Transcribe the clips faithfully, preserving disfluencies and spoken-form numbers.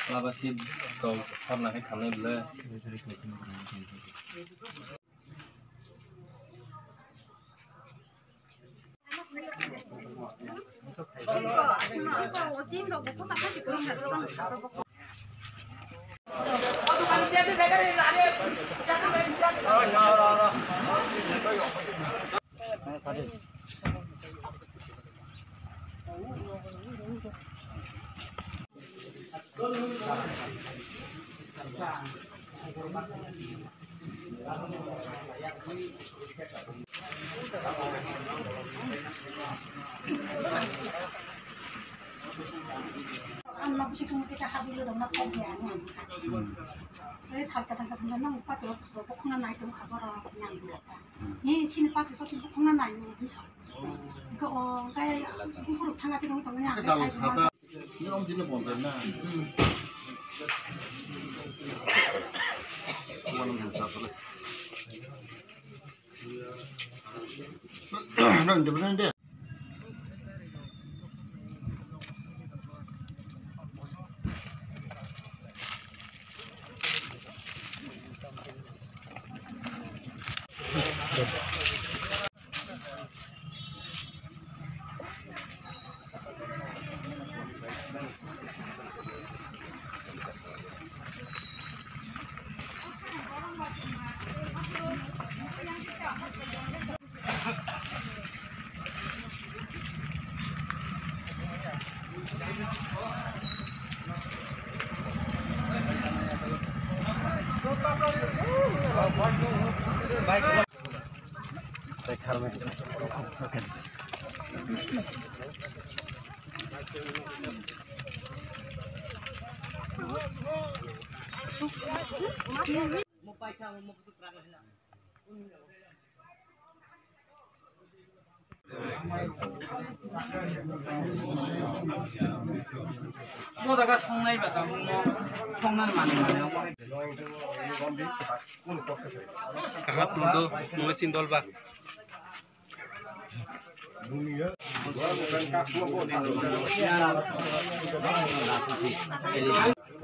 Laba si tol horna khe khamnai bwle. Ang nok bising tongwi kisa habwi lodong na kok ya ni ang kha. Ei sal ka thang ka thang nang pa to bo khong na nai tong kha boro ni ang kha. Ni sini pa to so sini khong na nai ni sa. Ko o kai bukhuru thang ka ti rong tong ya. Ni om dine bon na. Nang de nang de. Bo jaga songnai ba tabuk no songnani manwi manwi omo hai. Kaka phuru do, mungwi chini dol ba.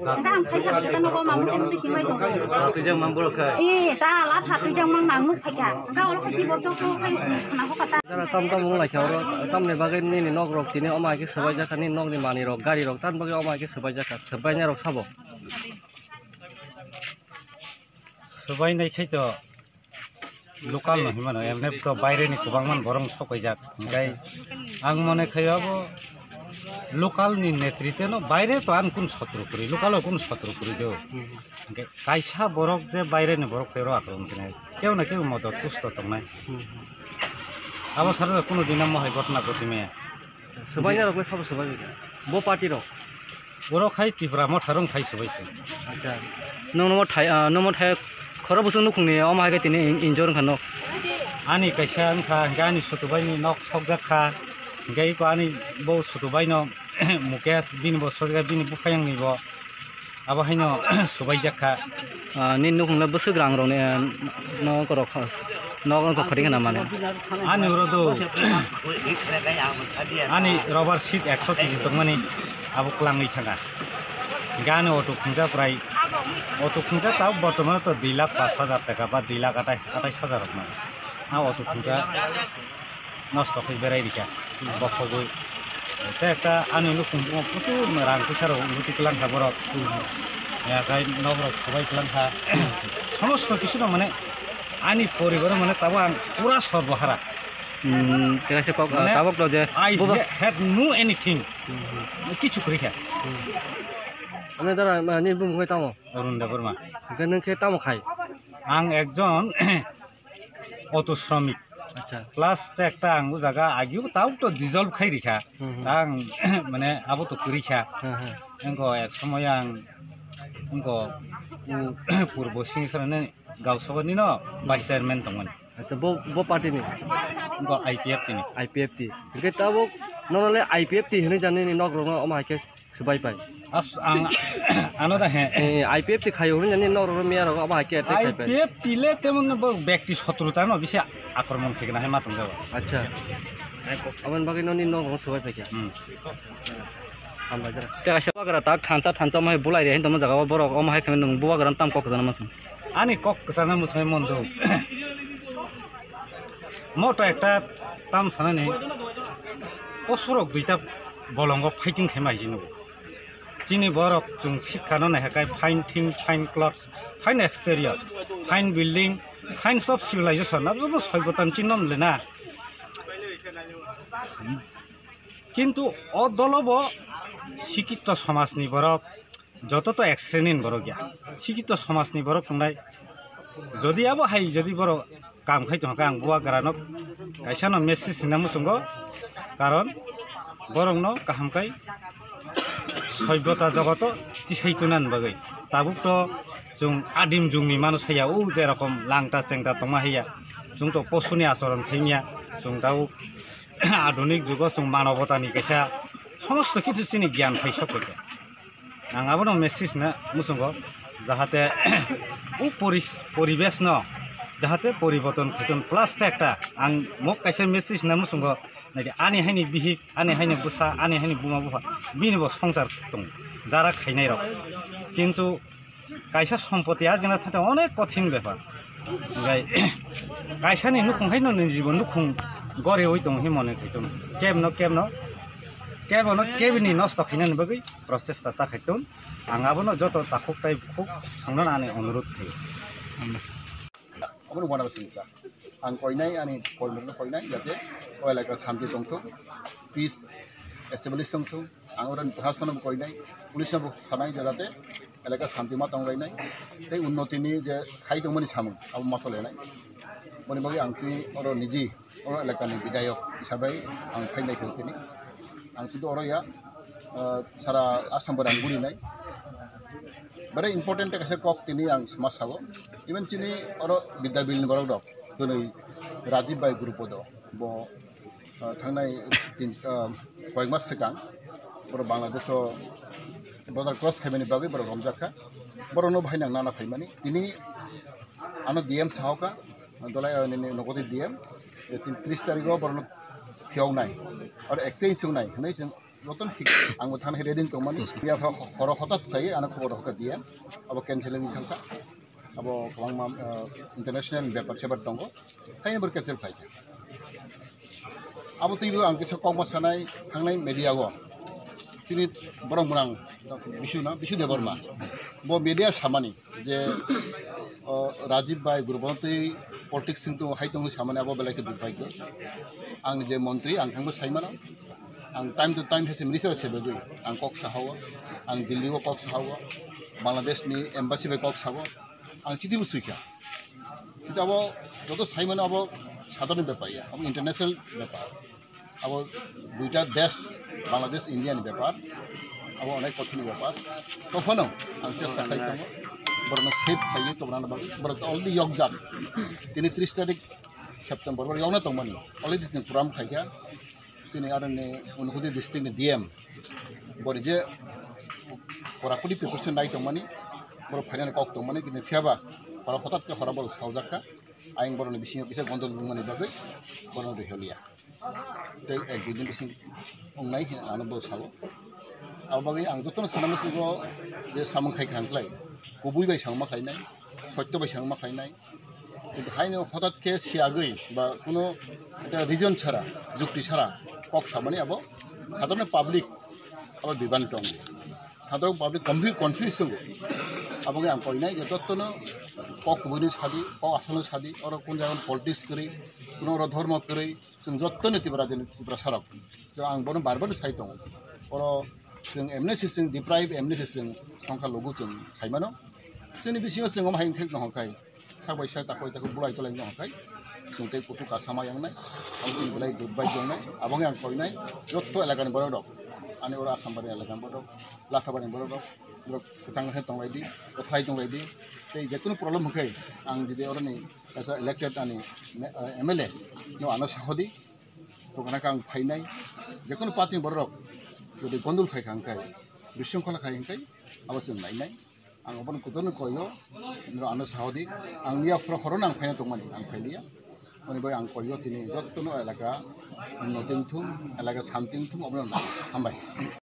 Ang khaisa khe nogo mamung tei mutui singbai tongo. Twijang mang borok kha. Eh, ta la pha twijang mang nang nuk phaikha. Ang ka oro khai tibok jok jok khai khna ho kata. Dara tam tam wng laikha oro, tamni bagwi nini nok rok tini omo hai khe swbaijak kha, nini nokni manwi rok, gari rok tamni bagwi omo hai khe swbaijak kha, swbainai rok sabo. Swbainai khai to. Local no hinmano, emne to baire ni kwbangma borok sok paijak. Hingke ang mone khayo abo local ni netrite no baire to ang kun sotro kwrwi, local o kun sotro kwrwi do. Hingke kaisa borok je baire ni borok tero akromon kene, keu na keu modot kusto tongnai. Abo sara kuno din amo hai ghotna ghoti maya. Swbainai rok le sabo swbai bo party rok. Borok hai Tipra Motha rong khai swbai tong. Acha. Nong nomo thai, ah, nomo thai khoro busung nukhungni omo hai khe tini in-, injor wngkha nok. Ani kaisa wngkha, hingke ani sutubai ni nok sokjak kha. Hingke iko ani bo sutubai no Mukesh bini bo sojak bini buphayang ni bo. Abo haino swbaijak kha. Ah, nini nukhung le bwswk rang rok ni, ah, nok rok, nok rok khori khna mane. Ani oro do. Ani rubber sheet ekso kg tongmani abo kwlangwi thangkha. Hingke ani auto khungjak prai, auto khungjak tabuk bortomano to dui lakh pash hajar taka ba dui lakh atai, atais hajar rok mano. A auto khungjak. Nosto khe berai rikha, bokhogwi. Tei ekta ani nukhung prochur rang puisa rok luti kwlang kha borok. Ya, tei nok rok swbai kwlang kha. Somosto kisu no mane ani poribar mane tabo ang pura sorbohara. Hmm, tei kaisa kok, mane, tabok to je I bobo ha-, had no anything. Hmm. Kichu kwrwi kha. Hmm. Ani dara, ma, ni bumung khai tamo? Arun Debbarma. Hingke nung khe tamo khai? Ang ekjon auto shramik. Acha. Plus te ekta ang o jaga agio tabuk to dissolve khai rikha. Hmm, hmm. Ang mane abo to kwrwi kha. Hmm, hmm. Engko ek somoy ang engko u purbo singsorani Gausabani no vice chairman tongmani. Acha, bo, bo party ni? Engko I P F T ni. I P F T. Hingke tabuk nono le I P F T hinui jani ni nok rok no omo hai khe Swbai pai. As ang ano da he. Eh, I P F T khayo hwnwi nini norok miya rok abo hai khe attack khai pai. I P F T le temon bo bekti sotruta no bisi akromon khaikna hai ma tong jabo. Acha. Aboni bagwi noni norok swbai pai kha. Hmm. Hambai dara. Te kaisa bubagra tak thansa thansa omo hai bulai re hin tongma jaga o borok omo hai khe nwng bubagra tam kok kwchana ma song. Ani kok kwchana muchungwi mon do. Moto ekta tam sanani. O surok duita bolongo fighting khaima hijino. Chini borok chwng sikkha no naiha khai fine thing, fine clothes, fine exterior, fine building, signs of civilization. Abo joto soibota ni chinno wng le na. Kintu o dolo bo sikito somaj ni borok, joto to ek sreni ni borok ya. Sikito somaj ni borok tongnai. Jodi abo hai jodi borok kam khai tongkha, ang bubagra no kaisa no message hwnna muchungo, karon borok no kaham khai soibota jogoto tisai tunani bagwi. Tabuk to chwng adim jugni mano saya, o je rokom langta chengta tongma haiya, chwng to posuni achoron khaimya, chwng tabuk adunik jugo chwng manobota ni kaisa somosto kichu chini gyan khai sok kha. Ang abono message na muchungo, jahate o poris-, poribesh no jahate poriborton khaitun, plus te ekta ang mok kaisa message na muchungo, naidi ani haini bihik, ani haini bwsa, ani haini buma bupha, bini bo songsar tong jara khainai rok, kintu kaisa sompoti ajina thate onek kothin bepar. Gai kaisa ni nukhung haino ni jibon nukhung gori oi tong hi mone khaitun, kebno kebno kebono kebni nosto khainani bagwi prochesta ta khaitun. Ang abono joto takhuk tai khuk songno ani onurut khaio. Abono wana singsa. Ang koinai ani koimukno koinai jate o elaka shanti tongthung, peace establish tongthung. Ang oroni proshasano bo koinai, police no bo sanai jate elaka shanti ma tonglainai. Tei unnoti ni je khai tongmani samung abo ma solenai. Boni bagwi ang tini oro niji oro elakani bidayok hisabai ang phainai khe tini. Ang sudu oro ya, ah, sara Assam borang gurinai. Very important kaisa kok tini ang sma sao. Even chini oro Bidya Bill ni borok rok, tini Rajib bai group o do. Bo, ah, thangnai tin, ah, koyek mas swkang borok Bangladesh o border cross khaimani bagwi borok romjak kha. Borok no bahai nang nana phaimani. Tini ano D M sahoka, Dolai, ah, nini nogodi D M, je tin tris tarik o borok no phiyok nai. Oro exchange wngnai hinwi chwng Jotono thik, ang bo thangna khe ready wng tongmani. Phiya pha horo hotat khlaiwi ano khobor rw kha D M, abo cancel wngwi thang kha. Abo kwbangma, ah, international bepar sebar tongo, haino bo cancel khlai kha. Abo twibo ang kisa kokma sanai thangnai media o, chini borok mwnang Bisu na, Bisu Debbarma, bo media samani. Je, o, Rajib bai gurbo twi politics wng tongo, hai tongo samani abo belai khe dukbaigo. Ang je montri, ang thangbo saimano. Ang time to time hai se minister se bagwi ang kok sahao, ang Delhi o kok sahao, Bangladesh ni embassy bai kok sao, ang chiti bo sui kha. Kintu abo joto saimano abo sadharoni bepar ya, abo international bepar. Abo duita desh, Bangladesh, India ni bepar, abo onek kothin ni bepar. Tophano ang chesta khai tongo, borokno safe khaiwi tongna bagwi, borok already yokjak. Tini tris tarik September, borok yokna tongmani, already tini program khaikha. Tini aroni Unakoti district ni D M, bori je korakoti preparation nai tongmani, borok phainani kok tongmani, tini phiyaba, horo hotat khe horo borok saujak kha. Ayang borokni bisingo kisa gondol wngmani bagwi borokno riholiya. Tei ek dui din bising wngnai hwnwi ano bo sao. Abo bagwi ang jotono sana muchungo je samung khai kaham khlai, kubui bai samung ma khlainai, sotto bai samung ma khlainai. Kintu haino hotat khe siyagwi ba kuno ekta reason chara, jukti chara kok samani abo sadharon public abo bibani tongo. Sadharon public confuse, confuse tongo. Abo bagwi ang koinai je jotono kok kubuino sadi, kok asalno sadi, oro kun jaga politics kwrwi, kuno oro dhormo kwrwi, Chwng jottoni Tripura jeni Tripura sarok. Chwng ang bono bar bar sai tongo. Oro chwng M N C chwng deprive M N C chwng songkha logo chwng saimano. Chwngni bisingo chwng omo hai wngkhe nong khai. Sak bai sak takoi takoi bulai tolai nong khai. Chwng tei kuthuk kasama yangnai, ang chini belai dudbai tongnai, aboni ang koinai, jotto elakani borok rok, ani oro Asambari elakani borok, Lathabari borok rok, borok kwchang khe tonglai di, kwthai tonglai di, tei jekunu problem hwnkhe ang jodi oroni kaisa elected ani M L A no ano sahodi, tongna khe ang phainai, jekunu party ni borok rok jodi gondol khai kha hwnkhe, bisingkhola khai hwnkhe, abo chwng nainai. Ang obono kutorno koyo, nrok ano sahodi, ang miya phoro horo nang phaina tongmani, ang phailiya. Oni bai ang koyo tini jottono elaka unnoti wngthung, elaka santi wngthung, obono hambai.